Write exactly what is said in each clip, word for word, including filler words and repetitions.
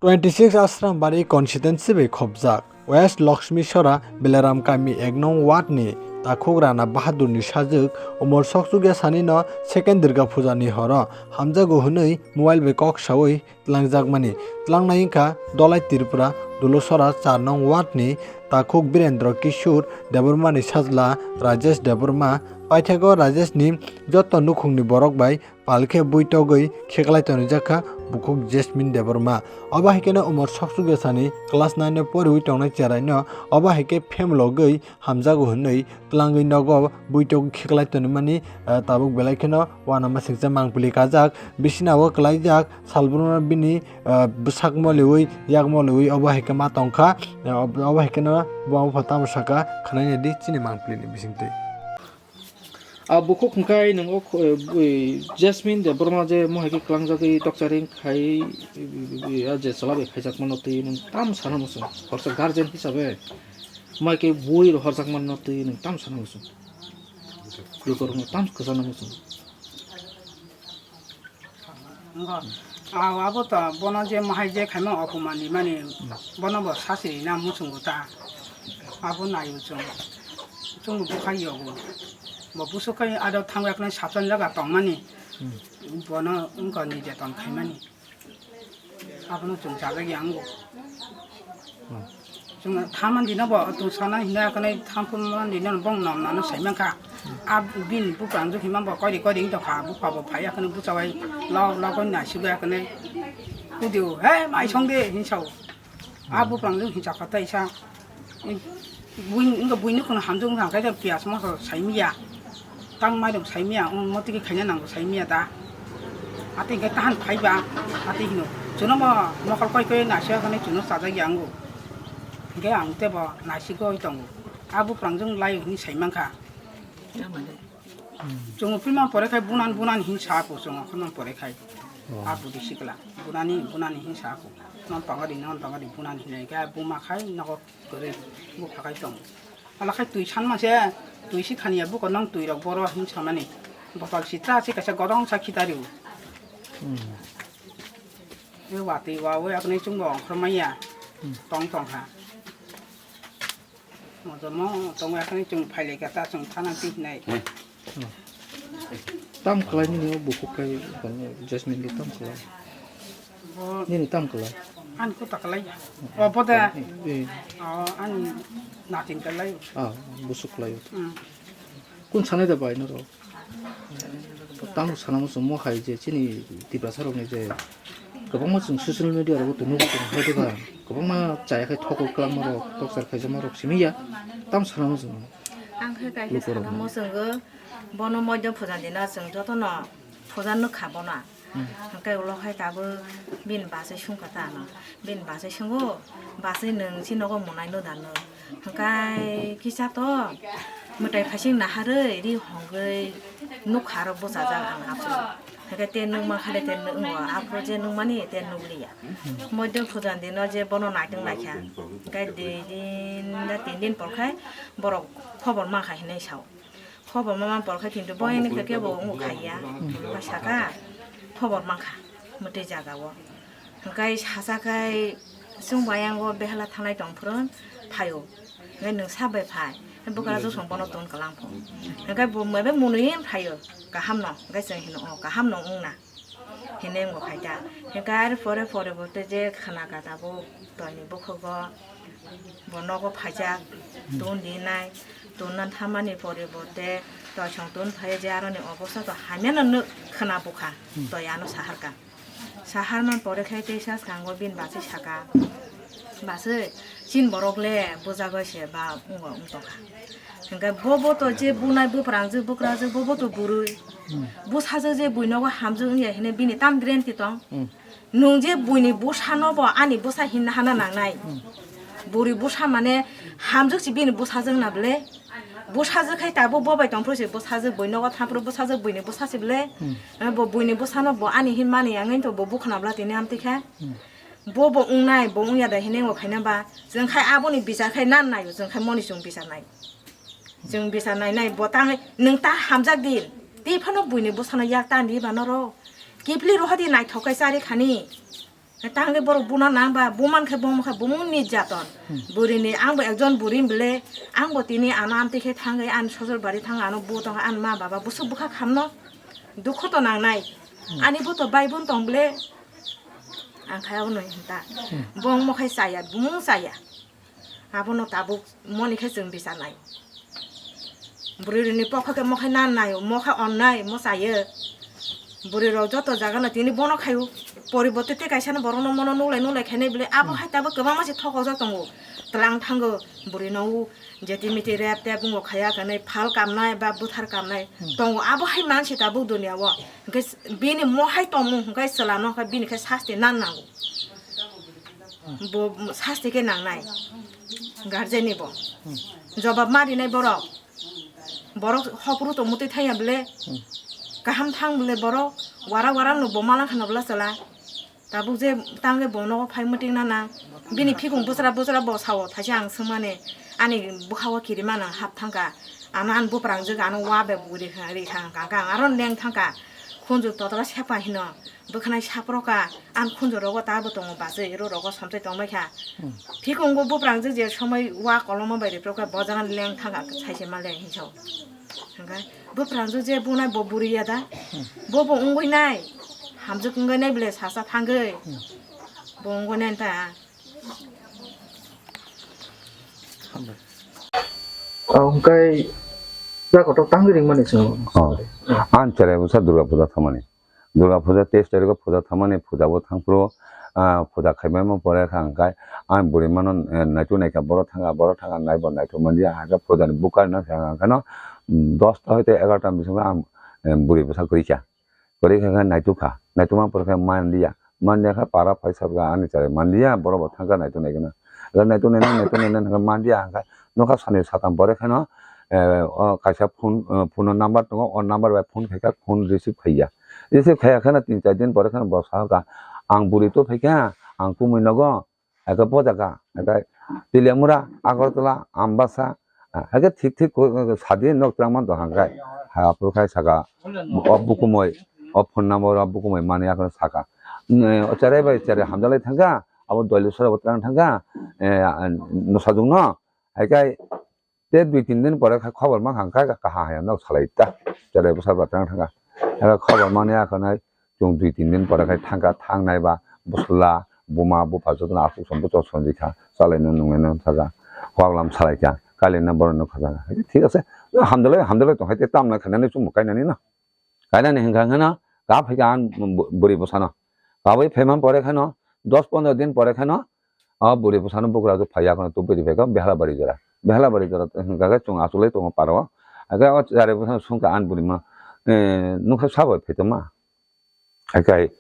Twenty six Asrambari constituency bai khopjak West Lakshmi Sora Belaram kami ek nong ward ni takhuk Rana Bahadur ni sajwk Umar Soksukya sani no second Durga Puja ni horo hamjago hwnwi mobile bai kok sawi tlangjakmani. Tlangnai wngkha Dolai Tripura Dulusora char nong ward ni takhuk Birendra Kishore Debbarma ni sajla Rajesh Debbarma. Paithago Rajesh ni joto nukhung ni borok bai pal khe buitogwi kheklai tonijak kha bukhuk Jasmine Debbarma. Obo hai kheno Umar Soksukya sani class nine o poriwi tongnai cherai no obo hai khe phem logwi hamjago hwnwi tlangwi nogo buitogwi kheklai tonimani, ah, tabuk belai kheno uanama singcha mangpili kajak, bisina o kwlaijak, salbrum no bini, ah, bwsak moliwi, yak moliwi obo hai khe ma tongkha, ah, ob-, obo hai kheno buma bupha tamo saka khwnaina di chini mangpili ni bisingtwi. A bukhuk hwnkhe nwng o kho-, bui Jasmine Debbarma je mo hai khe klangjagwi torturing khai, a je chwla bai khaijakmano twi nwng tam sana muchung. Horsa guardian hisabe mo hai khe bui rohorjakmano twi nwng tam sana muchung. Lukurokno tam kwchana muchung. Wngkha, a, abo to bono je mahai je khaima okoman rimani, bono bo sasiri na muchungo ta. Abo naio chwng, chwngbo bwkhak yogo. Bo busukai ado thangwi aphano sapsan jaga tongmani, bono wngkha nijeton khaimani. Abono chwng chajak ya wngo. Chwng thamani dino bo tong sana hino akhane thamphuru mani dino bong nom nano sai mankha. A bini buprang jukhi mambo koiri koiri wng tongkha, bupha bo phai akhane buchawai lok lok oi naisugwi akhane hudio, "He mai song de," hin sao. A buprang jukhi chakha taisa. Buini, wngkha buini kheno hamjak wngkha, hwnkhe piyaj mosok saimiya, tang mairum saimiya, omo twi khe khaina nango saimiya da. Atwi hwnkhe tahan phaiba, atwi hino, chuno bo mokol koi koi naisik hwnwi chuno chajak ya wngo. Hwnkhe ang teibo naisik oi tongo. A buprang jwng lai hwnwi sai mankha. Chwng philma pore khai bunan bunan hin sa ko chwng philma pore khai. Oh. A budi sikla bunani bunani hin sa ko. Non tongari non tongari bunani hinai khe buma khai nogo kwrwi bupha khai tongo. Ala khai twi sanma se twi si khaniya buko nang twi rok boro hin samani. Botol sitra se kaisa godong sa khitari. Hmm. E watwi wa we akni chwngbo ongkhormaya. Hmm. Tong tong kha. Mojomo tongo, akhani chwng phailai kha ta, chwng thana twi hinai. Tam kwlai nini o bukhuk kai, Jasmine khe tam kwlai? Bo nini tam kwlai? Ani kota kwlai. O, bo da. Eh. O, ani natin kwlai. Ah, busuk kwlai. Hmm. Kun sanai da bai norok? Tamo sana muchung mo hai je chini Tiprasa rokni je kwbangma chwng social media rogo tongwi tong hai diba, kwbangma chaya khai thokol kwlangma rok, tokchar khaijakma rok simi ya, tamo sana muchung. Ang khe kaisa sana muchungo, bono moido puja dina chwng jotono puja nukha bono. Hmm. Hwnkhe ulo hai tabuk bini bachai sungkha ta ano. Bini bachai sungo, bachai nwng si nogo monai no dano. Hwnkhe kisa to mwtai phaising naharwi ri hongwi nukha aro bwchajak ang aphuru. Hwnkhe te nukma khade te nukgo, aphuru je nukmani te nukliya. Moido puja dino je bono naitung laikha. Hwnkhe dui din na tin din porkhe borok khobor mankha hinwi sao. Khobor ma man porkhe kintu boyani khe kebo wng khaiya. Hwnkhe saka khobor mankha mwtwi jagao. Hwnkhe sacha khai chwng bai ang o behela thanai tong phuru phaio. Hwnkhe nwng sa bai phai. Hwnkhe bwkra josong bono ton kwlang pho. Hwnkhe bo mebe mwnwi phaio. Kaham no. Hwnkhe chwng hino o kaham no wngna. Hwnwi wngkha khaita. Hwnkhe ar pore pore bo tei je khna kata bo toini bukhugo bo nogo phaijak, ton dinai, tonna thamani pore bo tei toisong ton phaiya je aroni obosta to hamya no khna bukha, toi ano saharka. Saharman pore khai tei sa skango bini bachai saka, "Bachai, chini borok le bujagoi se ba wngbo wng tongkha." Hwnkhe bo bo to je bunai bwprangjwk bwkrajwk bo bo to bwrwi. Hmm. Bwsajwk je bui nogo hamjwk wngya hinwi bini tam guarantee tong? Hmm. Nwng je buini bwsano bo ani bwsa hinna hana nangnai. Hmm. Bwrwi bwsa mane hamjwk si bini bwsajwk na bwle. Bwsajwk khai tabuk bo bai tongphuru si bwsajwk bui nogo thaphuru bwsajwk buini bwsa si bwle. Hmm. Bo buini bwsano bo ani hin mani yang to bo bukhna bwla tini amtwi khe. Hmm. Bo bo wngnai, bo wngya da hinwi bo khaina ba, chwng khai aboni bichar khai nan naio, chwng khai moni chwng bichar nai. Chwng bichar nai nai, bo tang nwng ta hamjak di, tei phano buini bwsano yak ta di ba noro. Kipli rohor di naithok khai chari khani. Tangwi borok buna nang ba, buman khe bomo khe bumung ni jaton. Bwrwi ni ang bo ekjon bwrwi bele, ang bo tini ano amtwi khe thangwi ani sojol bari thang ano bu tong ani ma baba busuk bwkha khamno dukhu to nangnai. Ani bo to bai bun tong bele, ang khe abono hinta. Bong mo khe chaya, bumung chaya. Abono tabuk moni khe chwng bicharnai. Bwrwi rwni pokha khe mo khe nan naio, mo khe onnai, mo chaio. Bwrwi rok joto jaga no tini bono khaio. Poriborte tei kaisa no borok no mono nuklai nuklai khainai bwle abo hai tabuk kwbangma se thokojak tongo. Twlang thango bwrwi no u jeti miti rep tep wngkha ya kanai phal kamnai ba bwthar kamnai tongo. Abo hai mansi tabuk dunia o. Hwnkhe bini mo hai tongmung hwnkhe chwla no hwnkhe bini khe sasti nan nango. Bo sasti khe nangnai guardian ni bo. Jobab ma rinai borok. Borok hopru tongmutwi thaiya bwle. Kaham thang bwle borok. Wara wara no bo malang khana bwla chwla. Tabuk je tangwi bo nogo phai mwting na nang. Bini phikung bwchra bwchra bo sao thaisa ang swngmani. Ani bwkha o kiri mana hap thangkha. Ano ani bwprangjwk ano wa bai bugwi rikha rikha ang kha ang aro leng thangkha. Khunju totra sepa hino. Bwkhanai saproka, ang khunju rogo ta bo tongo bachwi, ro rogo somsai tongbai kha. Phikungo bwprangjwk je somoi wa koloma bai ripro kha, bo jaga leng thangkha, saise ma leng hinsa o. Hwnkhe bwprangjwk je bunai bo buri ya da, bo bo wngwi nai, hamjwk wngwi nai bwle sasa thangwi, bo wngwi nai ta. Hwnkhe jaga kotor tangwi ringmani chwng. Oh. Ang cherai bwsa Durga Puja thangmani. Durga Puja teis tarikh o puja thangmani, puja bo thangphuru, ah, puja khaibaima pore kha hwnkhe ang bwrwi mano, eh, naitu naikha, borok thangkha, borok thangkha, naibo naitu manliya, hwnkhe puja ni bukarino kha hwnkhe no, mm, dos ta hoite egaroh ta bisingo ang, eh, bwrwi bwsa kwrwi kha. Kwrwi kha khe naitu kha, naitu ma pore khe manliya, manliya khe para phai sabkha ani chari manliya, borok bo thangkha naitu naikhe no. Naitu nainani, naitu nainani hwnkhe manliya hwnkhe nokha sani sakam pore khe no, eh, o kaisa phone, eh, phone o number tongo, o number bai phone khaikha, phone receive khaiya. Receive khaiya kheno tin char din pore kheno bo sahokha, "Ang bwrwi to phaikha, ang kumui nogo, eke bo jaga, eke Teliamura, Agartala, Ambasa, ah, eke thik thik ko, ko, sadi nok twlangma dohang khai." Ha, aphuru khai saka, "O bukumui, o phone number o bukumui mani," akheno saka. "O cherai bai cherai hamjalai thangkha, abo Doiliswra bo twlang thangkha, eh, nosajwkno." Hai khai Tei dui tin din pore khe khobor mankha, hwnkhe kaham haya nok salai ta, cherai bwsa ba tang thangkha. Hwnkhe khobor mani akhwnai chwng dui tin din pore khe thangkha, thangnai ba bwsla, buma, bupha jotono aswk song bwswk song rikha, chalaino nunglaino sajak, huaklam salaikha, kailaino borokno khajak. Thik ase, hamdalai, hamdalai tongkha, tei tamno khainani chwngno kainani no. Kainani hwnkha hwnkhe no, ka phaikha ang bwrwi bwsano. Kabui phaima pore khe no, dos pondro din pore khe no, o bwrwi bwsano bugrajwk phaiya kheno tubui riphaikha Behalabari jora. Behalabari jora hwnkha khe chwng achugulai tongo para o. Hakhe o cherai bwsano swngkha ani bwrwima, eh, nukha sabo phaitoma. Hakhe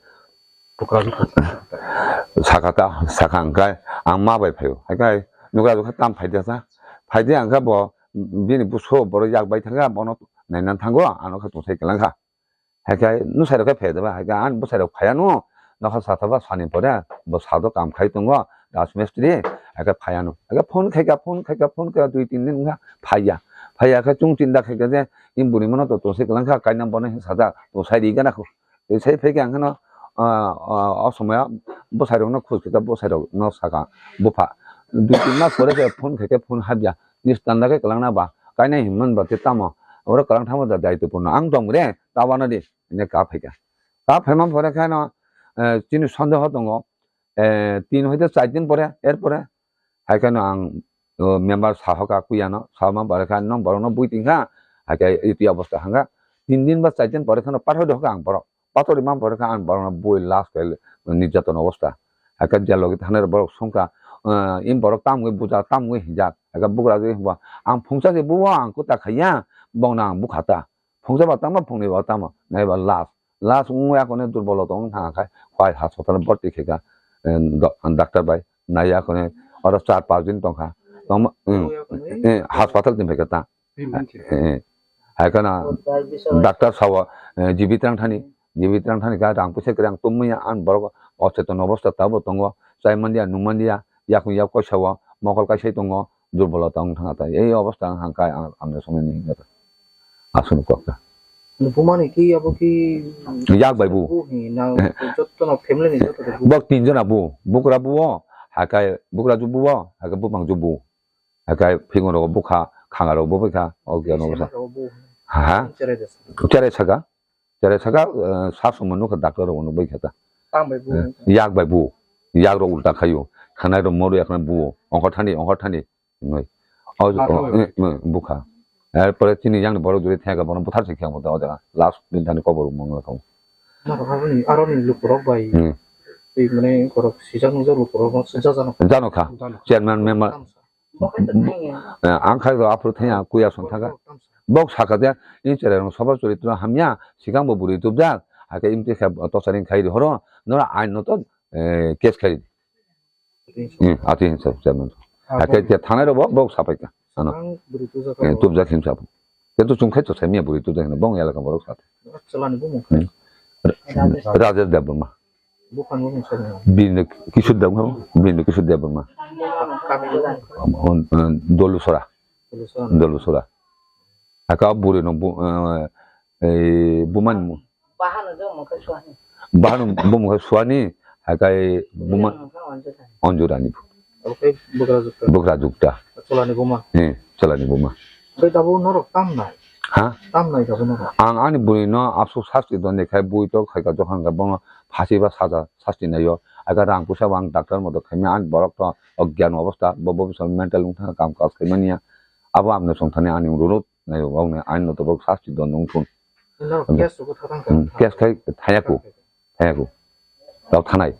sakha ta, sakha hwnkhe ang ma bai phaio. Hakhe nugrajwk khe tam phaidi sa. Phaidi hwnkhe bo bini buso borok yak bai thangkha, bono naina thango, ano khe tongthai kwlangkha. Hai khe bwsai rok khe phai da ba, hai khe ani bwsai rok phai ya no, nokha sa tha ba sani pore bo sado kam khai tongo rajmistri, hai khe phai ya no. Hai khe phone khai kha, phone khai kha, phone khai kha, dui tin din wngkha phai ya. Phai ya khe chwng chinta khai kha je, "Ni bwrwi mano to tong se kwlang kha, kainwi bono hin sajak, tong sai ri gana kho." Tei sai phai khe ang kheno, ah, ah, o somoi o bwsai rok no khoj khe bwsai rok no saka bupha. Dui tin mas pore khe phone khai khe phone hap ya. Ni standard khe kwlang na ba, kainwi hin man ba tei tamo. Oro kwlang thangma da daitopurno ang tong re, ta uanadi. Hingke ka phaikha. Ka phaima pore khe no, eh, chini sondeho tongo, eh, tin hoite char din pore, er pore hai khe no ang, o, member sahoka kuya no, sama pore khe no borok no bui tingkha, hai khe iti obostha hangkha. Tin din ba char din pore khe no pathor dohka ang borok. Pathor rima pore khe ang borok no bui last khe nirjaton obostha. Hai khe je logi thangnai rok borok songkha, eh, im borok tamgwi bujak, tamgwi hinjak. Hai khe bugra jagwi himba ang phungsa se buo ang kuta khaiya, bongno ang bukha ta. Phungsa ba tamo, phungnwi ba tamo, naiba last. Last wngwi akhone durbolo tong wng thangkha, hwai hospital bhorti khaikha, eh, do-, doctor bai nai akhone oro char panch din tongkha. Tongma, mm, eh, hospital tini phaikha ta. Eh, eh. Hai khana doctor sao, eh, G B Trangthani, G B Trangthani kha rang puisa kwrwi ang tumwi ang borok ocheton obostha tabo tongo, chai manliya, nung manliya, yakung yak koisa o mokol kaisa tongo, durbolo tong thangkha ta. Ei obostha wng thangkha ang, ang somoi ni hinwi aswk kok ta. Bumani ki abo ki Yak bai bu. Bu hi na Eh. Joto no family ni joto de bu. Bok tin jona bu. Bukra bu o, hakai bukra ju bu o, hakai bupang ju bu. Hakai phingo rogo bukha, khanga rogo bukha, o gyan Sema rogo sa. Rogo bu. Ha? Chere des. Chere saka. Chere saka, eh, sa sumo nukha doctor rogo nukbai kha ta. Tam bai bu. Eh, yak bai bu. Yak rok ulta khayu. Khanai rok moru yakna bu. Ongkhor thani, ongkhor thani. Nui. O, Bukha o, bai. Eh, eh, bukha. Er pore chini yang ni borok duri thega bono buthar se khyang bo da o jaga. Last din thani kobor mong la khamu. Norok aroni, aroni lukurok bai. Hmm. Twi mane korok sijak nujak lukurok no sijak jano. Jano kha. Jano. Chairman member. Tamsa. Eh, ang khai rok aphuru thaya kuya song thaka. Tamsa. Bok saka de, in chere rong sobar chori tu hamya, sikang bo buri tu jak. Hake imti khe tosaring khai ri horo. Nora ain no to, eh, case khai. Hmm, ati hinsa chairman. Ah, Hake bong. Te thanai rok bo, bok sapai ka. Ano. Ang buri tu jak. Eh, tu jak hinsa. Te tu chung khai to sai miya buri tu jak hinsa. Bong elaka borok sate. Chalani bumung. Hmm. Rajesh Debbarma. Buphang bumung sabo. Bini Kishore Debbarma. Bini Kishore Debbarma. Kami bumung. On, on, Dolusora. Dolusora. Dolusora. Haka buri no bu, eh, eh, bumani mu. Bahano je mokhe suani. Bahano bumung khe suani, hakai buma Bumung khe onjorani. Onjorani bu. Oke, bugra jukta. Bugra jukta. Cholani buma. Eh, cholani buma. Bai dabu norok tam nai. Ha? Tam nai dabu norok. Ang ani buri no asuk sasti don de khai bui to khai ka jokhang ka bono phasi ba saja sasti nayo. Aga rang pusa bang doctor moto khai me ani borok to ogyan obostha bo bo mental wng thang kam kaj khai mania. Abo amne song thani ani rurut. Nayo, wng ne ain no to bok sasti don wng thun. Norok Hmm. Case rok thang Hmm, thang. Case khai thaya ku, thaya ku. Tao thanai.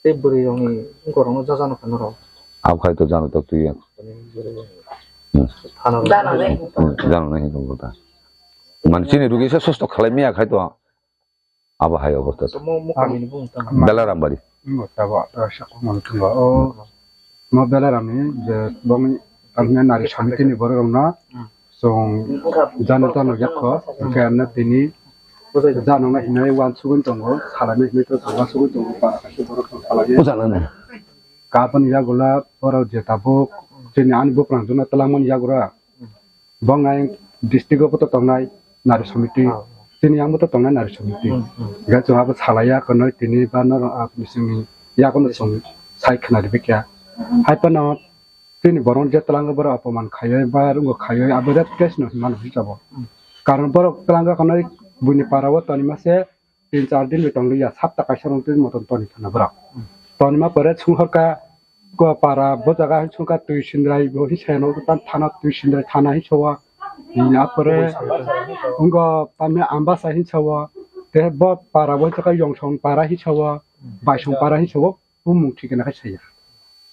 Tei bwrwi rokni wngkor rokno jajano kha norok. Abo khai to jano to twi ya. Tani bwrwi rok. Hmm. Thana rok. Jano nai. Hmm, jano nai ko ta. Man chini rugi se susto khalai miya khai to. Abo hai obostha. Mo, mo kamini bung tang. Belaram bari. Mo tabo, tabo sakung mo tang. O, mo Belaram ni je bong tamne nari samiti ni borok rok no. Hmm. Song jano tano yakho, khe amna tini jano na hinai wan sugun tongo, salai na hinai to wan sugun tongo, para kaisa borok tong salai. Jano na. Kapani yagola borok je tabuk, chini ani buprang jona telang mani yagura. Bong nai district o poto tongnai nari somiti. Oh. Chini yang poto tongnai nari somiti. Hmm, hmm. Ga chwng abo salaiya kono tini ba norok ap ni simi yakono chwng sai khna ribikya. Hai pano chini borok je twlango borok apoman khaioi ba rungo khaioi abo red case no hinmano hisabo. Hmm. Karon borok twlango kono buini para o toni mase tin char din bai tongli ya, sapta kaisa rong twi motom toni thana borok. Toni ma pore sung horka ko para bo jaga hin sungka twi sindrai bo hi seno tan thana twi sindrai thana hi sowa. Ni na pore ungo tamne ambasa hi sowa. Te bo para bo jaga yongsong para hi sowa, baisong para hi sowa, bumung thikena khai saya.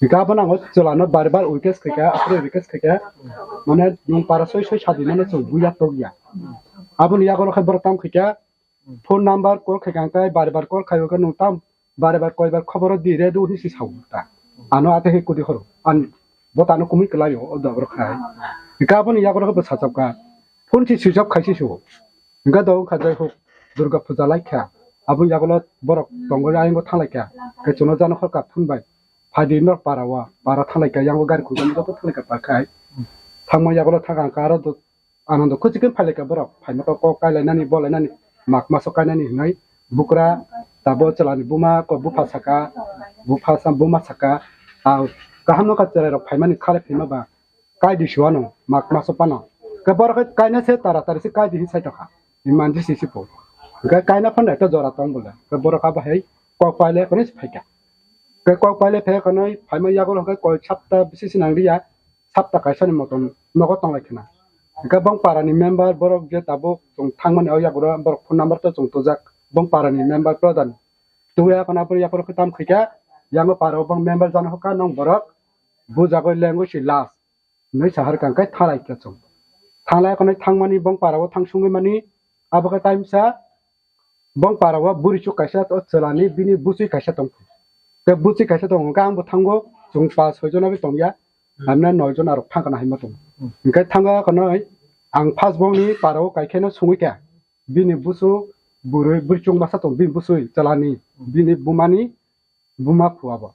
Ga bo nango chwla no bar bar request khaika, apre request khaika. Mane nung para soi soi sadi mane chwng buya tokya. Aboni yago no khai borok tam khaika. Phone number call khai kang kai, bar bar call khai o khe nung tam, bar bar koi bar khobor o di re do hi si sao ta. Ano ate he kudi horo. An bo tano kumui kwlai o, o da boro khai. Hingke aboni yago rok bo sajab ka. Phone si switch off khai si so. Hingke do wngkha jai huk Durga puja lai kha. Aboni yago lo borok tongo ayang bo thanglai kha. Khe chuno jano hor ka phone bai. Phai di nor para wa, para thanglai kha, yang bo gari khujani joto thanglai kha pa khai. Thangma yago lo thang kha aro do Anando kuchikhe phailai kha borok, phaima kok kailainani, bolainani, mak maso kainani hinwi bukra, tabo chwlani buma, kok bupha saka, bupha sa, buma saka, ah, kaham no kha chwrairok phaimani khale phima ba, kaidi suano, mak maso pano. Khe borok khe kaina se tara tari se kaidi hin sai tokha, hin manji si si po. Khe kaina phano ekta jora tong bole, khe borok abo hai kok paile kono se phaikha. Khe kok paile phai kono phaima yago khe koi sapta bisi se nang liya, sapta kaisani motom nogo tonglai khna. Hingke bong parani member borok je tabuk chwng thangmani o yagra borok phone number to chwng tujak. Bong parani member pradhan. Tuya khna bwrwi yaphuru khe tam khaikha, yango para o bong member jana hokha nong borok bujagoi lengwi si last. Hinwi sahar kang khe thalai khe chwng. Thanglai khwnwi thangmani bong para o thang sungwi mani abo khe time sa Bong para o buri chuk kaisa o chwlani bini bwswi kaisa tong. Tei bwswi kaisa tong hwnkhe ang bo thango chwng pas soi jona bai tongya. Hamya noi jona rok thang kana haima tong. Hwnkhe thango khwnwi ang first bongni para o kaikheno sungwi kha. Bini bwswk bwrwi bwrwi chuk masa tong bini bwswi chwlani bini bumani buma phua bo.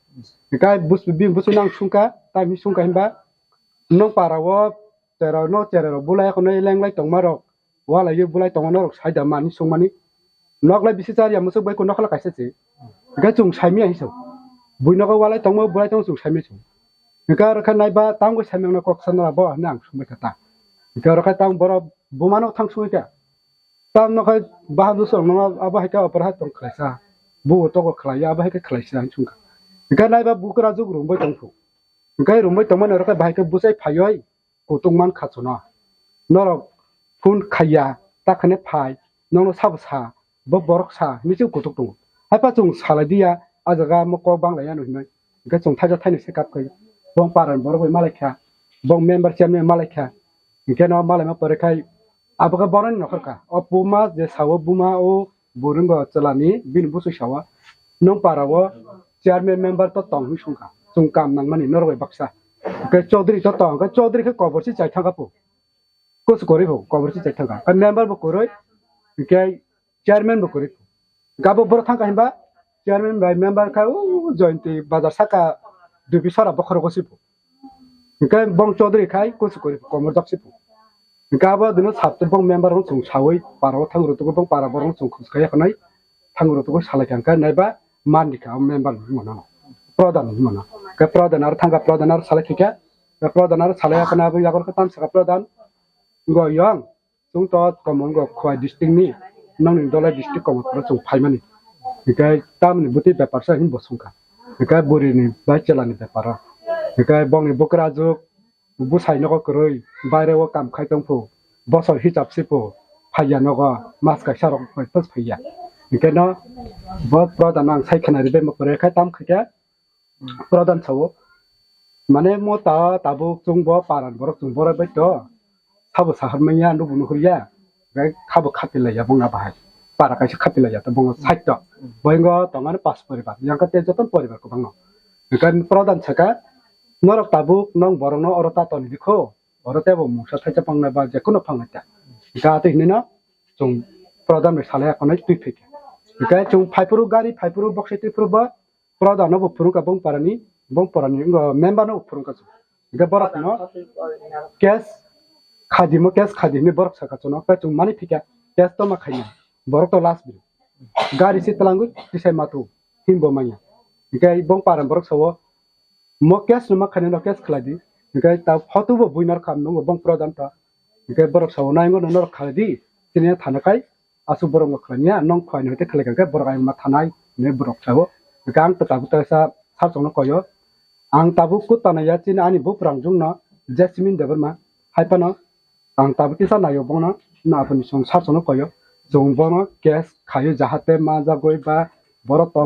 Hwnkhe bus-, bini bwswino ang sungkha, tamni sungkha hinba nwng para o chera no chera rok bulai khwnwi lenglai tongma rok. walai ye bulai tongo norok sai da mani songmani. Nok lai bisi char ya musuk bai ko nokla kaisa se. Ga chung sai miya hiso. Bui nogo walai tongmo bulai tong chung sai miya chung. Ga rokha nai ba tang go sai mangno kok sanra bo hwnwi ang sumbai kha ta. Ga rokha tang boro bumano thang sumbai kha. Tam no khai baham no song no abo hai ka opor hai tong khlaisa. Bu to ko khlaiya abo hai ka khlaisa hin sung kha. Ga nai ba bukra jug rum bai tong phu. Ga rum bai tong mani rokha bai ka busai phayoi. Kutung man kha chuno. Norok phone khaiya, ta khane phai, nono sabo sa, bo borok sa, hinwi se kutuk tongo. Haipa chung salai diya, a jaga mo kok bang laiya no hinwi. Hingke chung thaisa thaini se kap khai. Bong paran borok bai malai kha, bong member chairman malai kha. Hingke no malai ma pore khai, abo khe boroni nokhor kha. O puma je sao buma o Bo ringbo chwlani bini bwswi sawa, "Nwng para o chairman member to tong," hwnwi swngkha. Chwng kam nangmani norok bai baksa. Hwnkhe Chaudhary to tong, hwnkhe Chaudhary khe kobor se chai thangkha po. Kusu kwrwi bo kobor se chai thangkha. Hwnkhe member bo kwrwi, hwnkhe chairman bo kwrwi. Hwnkhe abo borok thangkha hinba chairman bai member kha o Jayanti bazar saka Dubisora bokhorogo se po. Hwnkhe bong Chaudhary khai kusu kwrwi komor jok se po. Hwnkhe abo dino sabto bong member rok chwng sawi para o thang rwtugwi bong para borok chwng khus khaiya khwnai thang rwtugwi salai kha hwnkhe naiba man di kha o member ni hwnmano pradhan ni hwnmano. Hwnkhe pradhan aro thang kha pradhan aro salai kha khe pradhan aro salai ya khwna abo yago khe tam saka pradhan go yong chwng to Kamalpur Khowai district ni nokni Dholai district Kamalpur o chwng phaimani. Hwnkhe tamni bwtwi bepar sa hinwi bo swngkha. Hwnkhe bwrwi ni bai chwla ni bepar o. Hwnkhe bongni bwkrajwk bwsai nogo kwrwi, baire o kam khai tong phu, bosor hisab se phu, phaiya nogo, mas kaisa rok bai phas phaiya. Hingke no bo pradhan ang sai khna ribai mo pore khai tam khaikhe pradhan sao. Mane mo ta tabuk chwng bo paran borok chwng borok bai to, sabo sahar manya nubu nuhurya, bai khabo khapi laiya bongna bahai. Para kaisa khapi laiya to bongo side to. Boingo tongani pas poribar, yang kate joto poribar kwbangno. Hingke pradhan saka, norok tabuk nong borokno oro ta toni dikho, oro tebo mungsa thaisa phangnai ba jekono phangnai ta. Ga twi hinwi no chwng pradhan bai salai akonai twi phaikha. Hingke chwng phaipuru gari phaipuru bokse twi phuru ba pradhan no bo phurungkha bong parani, bong parani, uh, member no bo phurungkha chwng. Hingke borok no case khadimo case khadi hinwi borok saka chwngno, hingke chwng mani phikha case toma khaina. Borok to last bini. Gari se twlangwi tisai matu himbo manya. Hingke bong paran borok sao, "Mo case no ma khaina no case khlai di." Hingke ta photo bo buinar kham nungo bong pradhan ta. Hingke borok sao, "Nai ngono norok khlai di, chini thana kai asuk borok no khlai niya, nong khwai no hete khlai kha borok ayung ma thanai," hinwi borok sao. Hingke ang ta tabuk ta sa sar chwngno koyo. Ang tabuk kut tanai ya chini ani buprang jungno Jasmine Debbarma hai phano Ang tabuk kisa naio bono, na aphani song sar sono koyo. Chwng bono case khaio jahate ma jagoi ba borok tong